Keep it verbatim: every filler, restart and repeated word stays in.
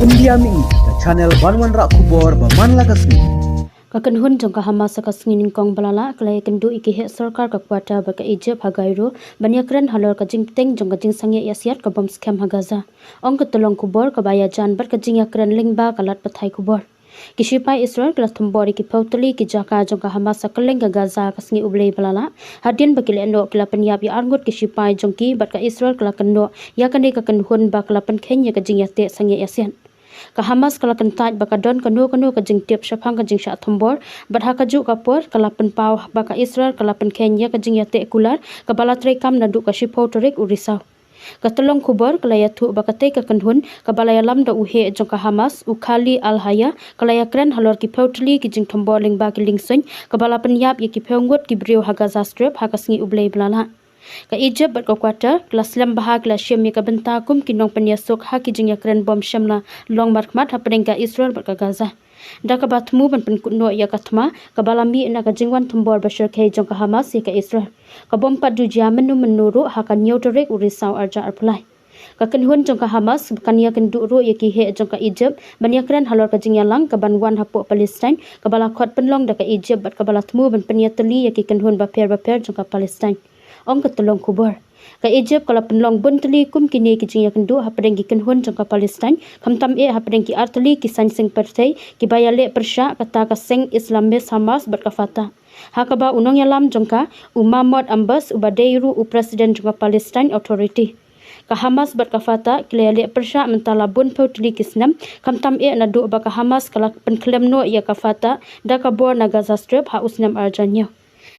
India Mihi, ka channel ban wanrah khubor ba man la ka sngi. Ka kynhun jong ka Hamas ha ka sngi nyngkong ba la lah ka la ïakynduh ïa ki heh sorkar ka Qatar bad ka Egypt ha Cairo ban ïakren halor ka jingpynteng jong ka jingsangeh ïasiat ka bym skhem ha Gaza. Ong ka tyllong khubor kaba ïajan bad ka jingïakren lyngba ka lad pathai khubor. Ki shipai Israel ki la thombor ïa ki phew tylli ki jaka jong ka Hamas ha kylleng ka Gaza ka sngi U Blei ba la lah. Hadien ba ki lehnoh ki la pynïap ïa arngut ki shipai jong ki bad ka Israel ka la kynnoh ïa kane ka kynhun ba ka la pynkheiñ ïa ka jingïateh sangeh ïasiat. Ka Hamas ka la kyntait ba ka don kano kano ka jingtip shaphang ka jingshah thombor bad ha kajuh ka por ka la pynpaw ba ka Israel ka la pynkheiñ ïa ka jingïateh kular kaba la treikam naduh ka shiphew tarik u Risaw. Ka tyllong khubor ka la ïathuh ba katei ka kynhun kaba la ïalam da u heh jong ka Hamas u Khalil Al-Hayya ka la ïakren halor ki phew tylli ki jingthombor lyngba ki liengsuiñ kaba la pynïap ïa ki phew ngut ki briew ha Gaza Strip ha ka sngi U Blei ba la lah. Ka Egypt bad ka Qatar ki la slem bha ki la shim ïa ka bynta kum ki nongpynïasuk ha ki jingïakren bym shym la long markhmat hapdeng ka Israel bad ka Gaza. Da kaba thmu ban pynkut noh ïa ka thma kaba la mih na ka jingwan thombor ba shyrkhei jong ka Hamas ïa ka Israel. Ka bym pat ju jia mynno mynno ruh ha ka hynñiew tarik u Risaw arhajar arphew lai. Ka kynhun jong ka Hamas kan ïakynduh ruh ïa ki heh jong ka Egypt ban ïakren halor ka jingïalang kaban wan hapoh Palestine kaba la khot pynlong da ka Egypt bad kaba la thmu ban pynïatylli ïa ki kynhun bapher bapher jong ka Palestine. Ong ka tyllong khubor. Ka Egypt ka la pynlong bun tylli kum kine ki jingïakynduh hapdeng ki kynhun jong ka Palestine, khamtam eh hapdeng ki artylli ki saiñ seng pyrthei kiba ïaleh pyrshah kata ka seng Islamist Hamas bad ka Fatah. Ha kaba u nongïalam jong ka, u Mahmoud Abbas uba dei ruh u president jong ka Palestine Authority. Ka Hamas bad ka Fatah ki la ïaleh pyrshah mynta la bun phew tylli ki snem, khamtam eh naduh ba ka Hamas ka la pynkhlem noh ïa ka Fatah da ka bor na Gaza Strip ha u snem arhajar hynñiew.